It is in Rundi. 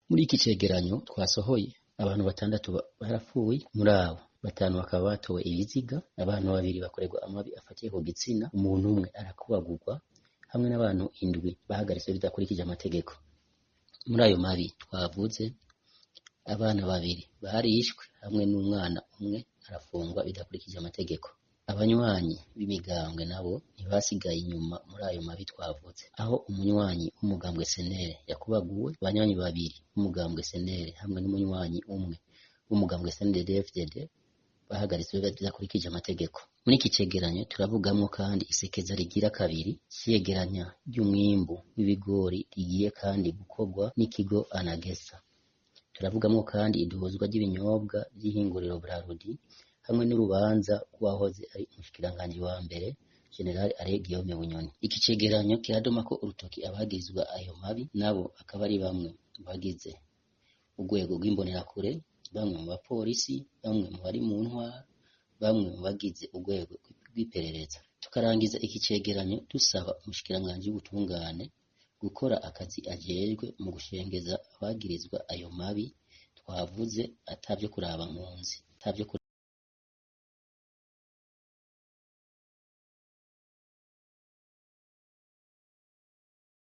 Muri iki cegeranyo twasohoye, abantu batandatu barapfuye, muri abo batanu bakaba batowe ibiziga, abantu babiri bakorerwa amabi afatiye ku gitsina, umuntu umwe arakubagurwa, hamwe n'abantu indwi bahagaritswe bidakurikije amategeko. Muri ayo mabi twavuze, abana babiri barishwe hamwe n'umwana umwe arafungwa bidakurikije amategeko. Abanywanyi b'imigambwe nabo ntibasigaye inyuma muri ayo mabi twavuze, aho umunywanyi w'umugambwe SNL yakubaguwe, abanywanyi babiri b'umugambwe SNL hamwe n'umunywanyi umwe w'umugambwe CNDD-FDD bahagaritswe bidakurikije amategeko. Muri iki cegeranyo turavugamwo kandi isekeza rigira kabiri c'iyegeranya ry'umwimbu w'ibigori rigiye kandi gukorwa n'ikigo Anagesa. Turavugamwo kandi iduzwa ry'ibinyobwa vy'ihinguriro Brarudi hamwe n'urubanza rw'uwahoze ari umushikiranganji wa mbere General Alain Guillaume Bunyoni. Iki cegeranyo kiradomako urutoki abagirizwa ayo mabi, nabo akaba ari bamwe mu bagize urwego rw'imbonerakure, bamwe mu bapolisi, bamwe mu bari mu ntwaro, bamwe mu bagize urwego rw'iperereza. Tukarangiza iki cegeranyo dusaba umushikiranganji w'ubutungane gukora akazi ajejwe mu gushengeza abagirizwa ayo mabi twavuze atavyo kuraba nkunzi, atavyo.